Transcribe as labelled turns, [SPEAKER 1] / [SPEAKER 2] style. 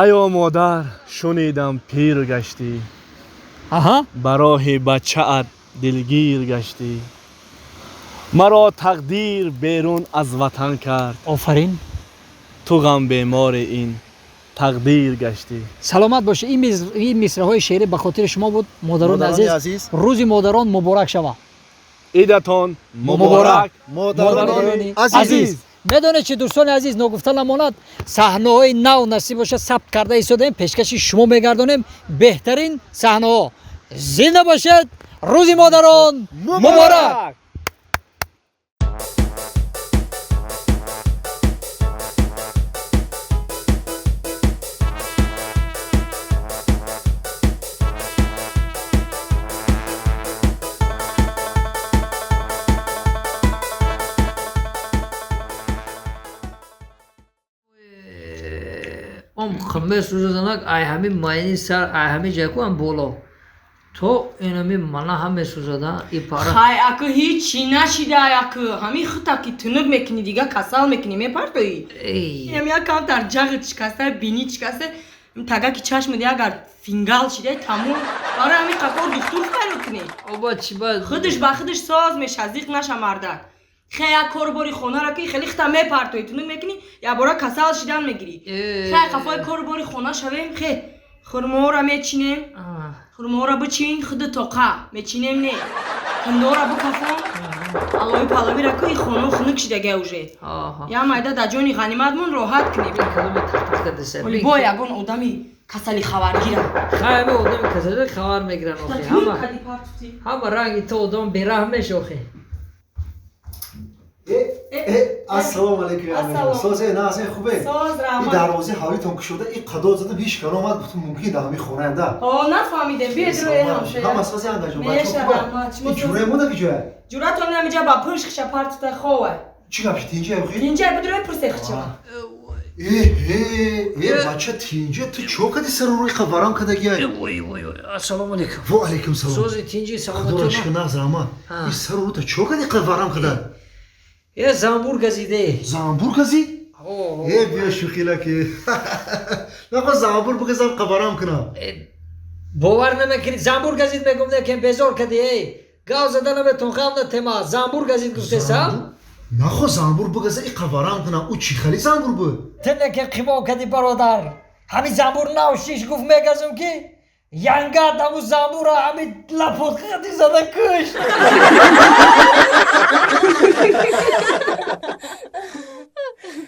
[SPEAKER 1] Аё модар, шунидам пир гаштӣ.
[SPEAKER 2] Аҳа.
[SPEAKER 1] Ба роҳи бачаат дилгир гаштӣ. Маро тақдир берун аз ватан кард.
[SPEAKER 2] Офарин.
[SPEAKER 1] Ту ғамбемори ин тақдир гаштӣ.
[SPEAKER 2] Саломат бошед. Ин мисраҳои шеърӣ ба хотири шумо буд, модарони
[SPEAKER 3] Модарони
[SPEAKER 2] азиз.
[SPEAKER 3] Азиз.
[SPEAKER 2] Рӯзи модарон муборак шавад.
[SPEAKER 1] Идатон муборак,
[SPEAKER 3] модарони азиз.
[SPEAKER 2] Медонед чи, дӯстони азиз, ногуфта намонад, саҳнаҳои нав насиб бошад, сабт карда истодаем, пешкаши шумо мегардонем беҳтарин саҳнаҳо. Зинда бошед, рӯзи модарон муборак.
[SPEAKER 4] Ом месӯзанак, ай ҳами майни сар, ай ҳами ҷайку ам боло то инами мана ҳам месӯзада и пара.
[SPEAKER 5] Хай, аку ҳичи нашида, аку ҳами хута ки тунук мекунӣ, дига касал мекунӣ, мепартоӣ.
[SPEAKER 4] Эй.
[SPEAKER 5] Ам як камтар ҷағит шикаста, бинит шикаста, тагаки чашмиди агар фингал шида, тамом. Барои ҳами қакор духтур файрод кунӣ.
[SPEAKER 4] Оба чи ба
[SPEAKER 5] Худаш ба худаш соз меша, зиқ наша мардак. Хе, як кор бори хонара ки хеле хита мепартоӣ, тунук мекунӣ, якбора касал шидан мегирӣ. Хе, қафои кор бори хона шавем, хе, хурмоҳоро мечинем. Хурмоҳоро бичин, худи тоқа мечинем, не ҳиндоро бикафон, алови паловира ку, и хоно хунук шидага уже. Я майда дар ҷони ғаниматмон роҳат кунем.
[SPEAKER 4] Кадоми тахтах кардаса?
[SPEAKER 5] Оли бо ягон одами касали хабаргира.
[SPEAKER 4] Хай, одами касали хабар мегиран охи, ҳама ҳама ранги ту одам бераҳм меша охи.
[SPEAKER 3] Ассалому алайкум.
[SPEAKER 5] Ассалом.
[SPEAKER 3] Созе, назе, хубе?
[SPEAKER 5] Соз.
[SPEAKER 3] И
[SPEAKER 5] Раҳмат.
[SPEAKER 3] Дарвозаи ҳавлитон кушода, и қадод задам, ҳеч кар омад, гуфтам, мумкин дар ҳамин хонаянда.
[SPEAKER 5] Ҳо, нафаҳмидем, биедрои
[SPEAKER 3] Ҳама
[SPEAKER 5] ҳамшая.
[SPEAKER 3] созе, андаҷон?
[SPEAKER 5] Меша, раҳмат. Шумо
[SPEAKER 3] И ҷурае монда ки ҷоя?
[SPEAKER 5] Ҷуратон намиҷа ба пӯш хиша партута хова.
[SPEAKER 3] Чӣ гап, тинҷа охи?
[SPEAKER 5] Инҷа бидрои пурсе хича.
[SPEAKER 3] Э, э, э, бача, тинҷа, ту чо кади сару рӯи варам кадагиай?
[SPEAKER 4] Ой, ой, ой, ассалому алайкум.
[SPEAKER 3] Во алайкум салом.
[SPEAKER 4] Сози, тинҷи?
[SPEAKER 3] Худоро
[SPEAKER 4] Саломатӣ.
[SPEAKER 3] шукр, нағз, раҳмат. И сару рӯта чо кади варам када?
[SPEAKER 4] Е, замбур газиде.
[SPEAKER 3] Замбур газид? Э, биё, шӯхилаки нахо, замбур бигазам, қабарам кунам.
[SPEAKER 4] Бовар намекунӣ, замбур газид мегум, некем безор кади, эй, гав зада наметон, ғам натема, замбур газид гуфтеса.
[SPEAKER 3] Нахо, замбур бигаза, и қабарам кунам, ӯ чӣ хали замбур буд?
[SPEAKER 4] Ту неке қимон кади, бародар, ҳами замбур нав шиш гуфт мегазум ки янгат ҳаму замбура ҳами лапотқати зада кушт.